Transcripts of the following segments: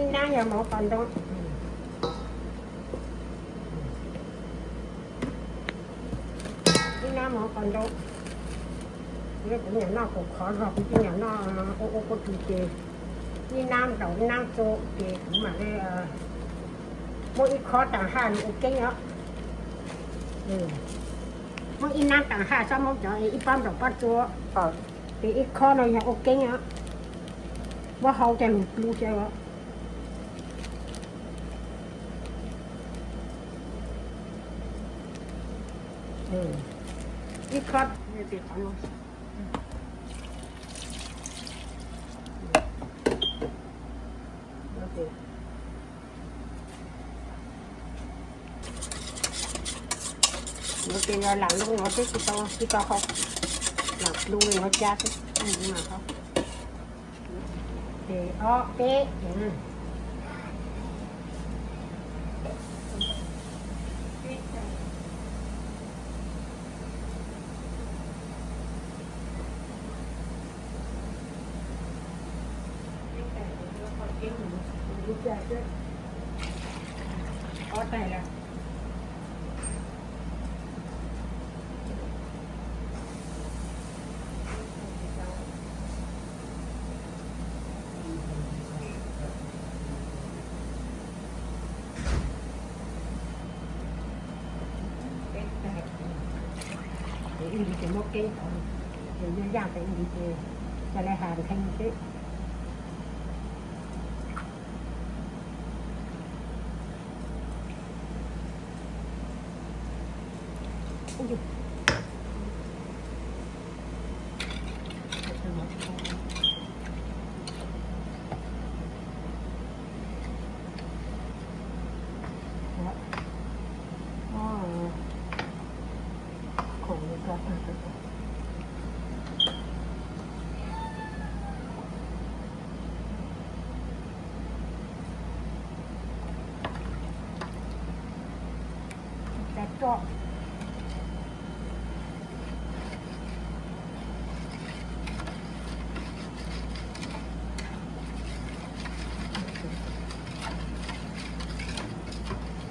Ib nab yog mov qos ntoo. Ib nab mov qos ntoo. Kuv nyuam noj kuv qhov zog, kuv tsis nyuam noj ua ua kuv tsis ces ib nab ntaus ib nab txua ces kuv mam li muab ib khob tas haj nws ua keeb os. Muab ib nab tas haj, txhob muab cov ib pob ntaus pob txua, ces ib khob no yog ua keeb os. Muab hau coj lug plhu xyaw os. Ib khob, nuav ces yog lam lug nuav xwb, tsis tau, tsis tau hau, lam plhu li nuav ca xwb. Ces ob peb ces Ib ntsis ces muab keeb, ces yaj yaj ces ib ntsis ces ca le has ntheev xwb.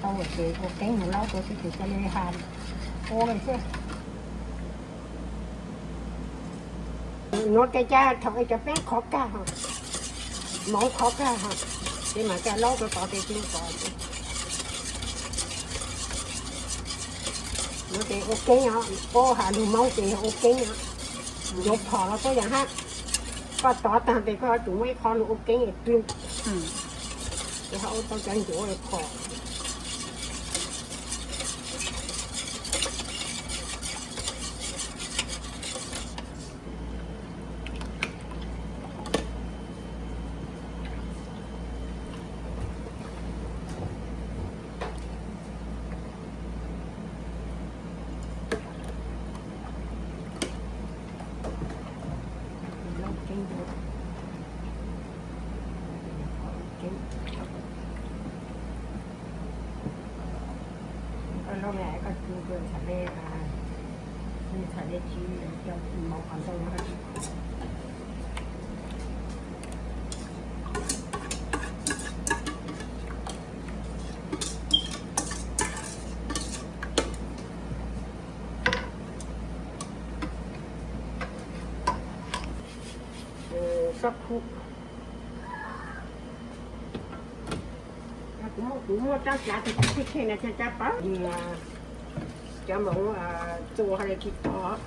Tau ces ua keeb mus laub rau xwb ces ca le has ua xwb. Nuav ces ca thaum cov peeb qhov kag hos, moov qhov kag hos, ces mam ca laub rau tod ces tsis tod. Nuav ces ua keeb os, puab has lug Moob ces yog ua keeb os. Yuav phom los puab yog hab, koj tov tag ces koj yuav tsum muaj ib qho lug ua keeb plhu, ces ho ua tau cov ncuav phom. Koj lub me koj txhais le, txhais le tsis coj moov qos ntoo no koj tsis. Sob kub. Kuv muaj, kuv muaj rab plav tag kheej kheej na, cov cab pab, cov moov txua hab le tsis tog.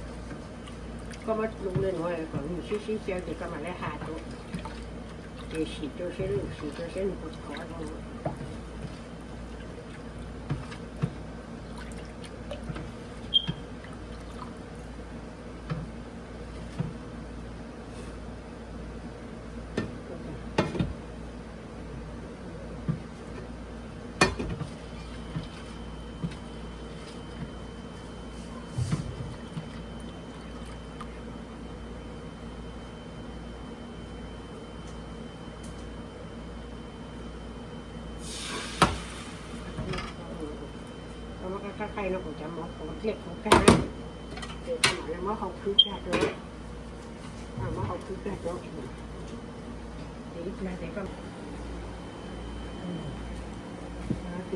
Koj muab plhu le nuav kom nws sib sib xyaw ces koj mam le has rau, ces sim rau seb, sim rau seb nws puas khov zoo. Koj muab qab qaij no kuv cov moov qhuav dlej qhuav kag, ces koj mam le muab hau khwb kag rau, muab hau khwb kag rau. Ces ib pliag ces koj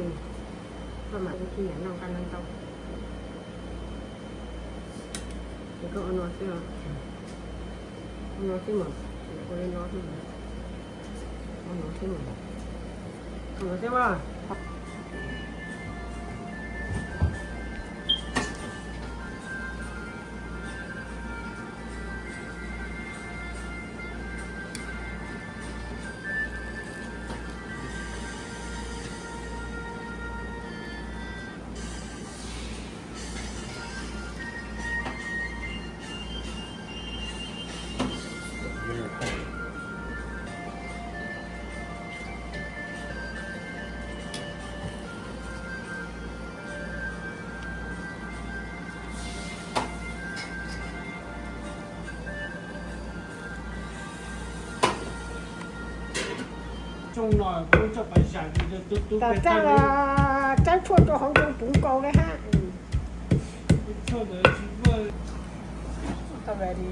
Koj mam ua kiag yam no nqa no ntau. Ces koj ua no xwb, ua no xwb mas, ua li no xwb, ua no xwb mas, ua no xwb mas. Tau tag, tsaib tshuaj rau hauv zoo puv nkaus li hab. Tau ready.